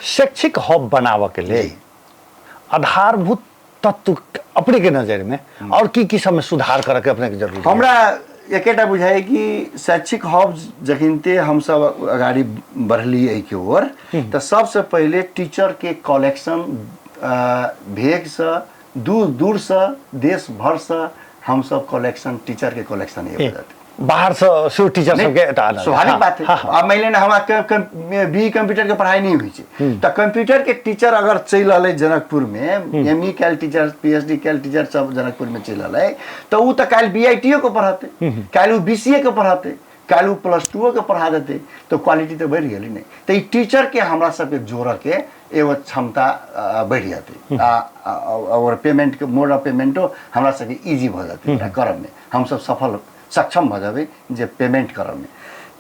शैक्षिक हब बनाबऽ के लेल आधारभूत तत्व अपने के नजर में और की की सब में सुधार करे के अपने के जरूरी है? हमरा एकेटा बुझाइए कि शैक्षिक हब जखनते हमसब अगाडि बढ़ली एहिके ओर, तऽ सबसँ पहिले टीचरके कलेक्शन भेगसँ दूर दूरसँ देश भरसँ हमसब कलेक्शन टीचरके कलेक्शन एबऽ जेतै। बाहरसँ सेहो टीचर सबके एतऽ आनल। स्वाभाविक बात है। आब मानि लिअ ने हमरा बी कंप्यूटर के पढ़ाई नहीं होइ छै, तऽ कंप्यूटर के टीचर अगर चलि रहलै जनकपुर में, एम ई कयल टीचर, पी एच डी कयल टीचर सब जनकपुर में चलि रहलै, तऽ ओ तऽ काल्हि बी I T O के पढ़ेतै, काल्हि ओ बी सी ए के पढ़ेतै, काल्हि ओ प्लस टूओ के पढ़ा देतै, तऽ क्वालिटी तऽ बढ़ि गेलै ने। तऽ ई टीचर के हमरा सबके जोड़ऽ के एगो क्षमता बढ़ि जेतै और पेमेंट के मोड ऑफ पेमेंटो हमरा सबके इजी भऽ जेतै। एकरा करऽ में हमसब सफल सक्षम भऽ जेबै जे पेमेंट करऽमे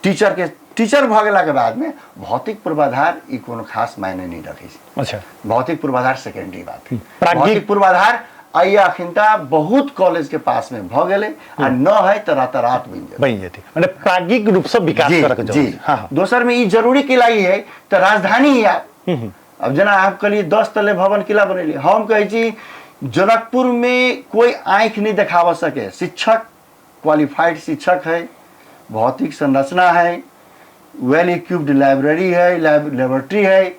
टीचरके। टीचर भऽ गेलाके बादमे भौतिक पूर्वाधार ई कोनो खास मायने नहि रखै छै। भौतिक पूर्वाधार सेकेंडरी बात है। भौतिक पूर्वाधार आइ अखिनता बहुत कॉलेज के पास में भऽ गेलै आ न है तऽ रातारात बनि जेतै। बनि जेतै, माने प्राज्ञिक रूपसँ विकास करऽके जरूरत छै। दोसर में ई जरूरी किला ई है तऽ राजधानी या अब जेना आप कहलिए 10 तले भवन किला बनेलिए, हम कहै छी जनकपुर में कोई आँखि नहीं देखाब सके। शिक्षक क्वालिफाइड शिक्षक है, भौतिक संरचना है, वेल इक्विप्ड लाइब्रेरी है, लेबोरेटरी है,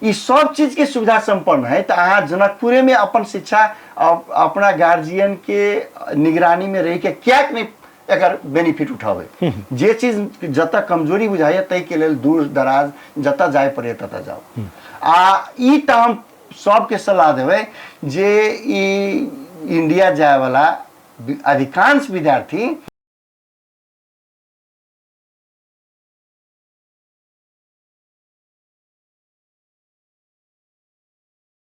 ई सब चीज के सुविधा संपन्न है। तो अहाँ जनकपुरे में अपन शिक्षा अपना गार्जियन के निगरानी में रह के क्या नहीं एकर बेनिफिट उठाबै। जे चीज जतऽ कमजोरी बुझाइए ताहिके लेल दूर दराज जतऽ जाय पड़ैए ततऽ जाउ। आ ई तऽ हम सबके सलाह देबै जे ई इंडिया जायवला अधिकांश विद्यार्थी